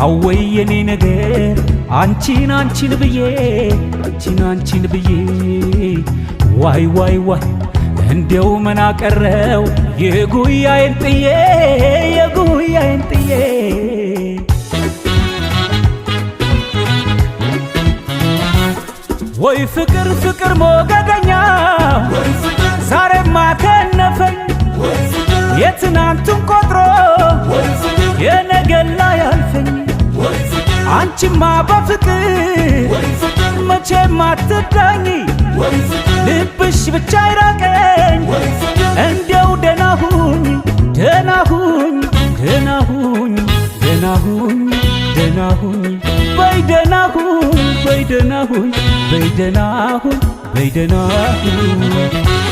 አወይ የኔ ነገር አንቺን አንቺን ብዬ፣ አንቺን አንቺን ብዬ፣ ዋይ ዋይ ዋይ እንዲያው ምን አቀረው የጉያዬን ጥዬ፣ የጉያዬን ጥዬ። ወይ ፍቅር ፍቅር ሞገደኛ ዛሬማ ከነፈኝ፣ የትናንቱን ቆጥሮ የነገን ላይ አልፈኝ። አንቺማ በፍቅር መቼም አትዳኝ፣ ልብሽ ብቻ ይራቀኝ። እንዲያው ደህና ሁኝ፣ ደህና ሁኝ፣ ደህና ሁኝ፣ ደህና ሁኝ፣ ደህና ሁኝ፣ በይ ደህና ሁኝ፣ በይ ደህና ሁኝ፣ በይ ደህና ሁኝ፣ በይ ደህና ሁኝ።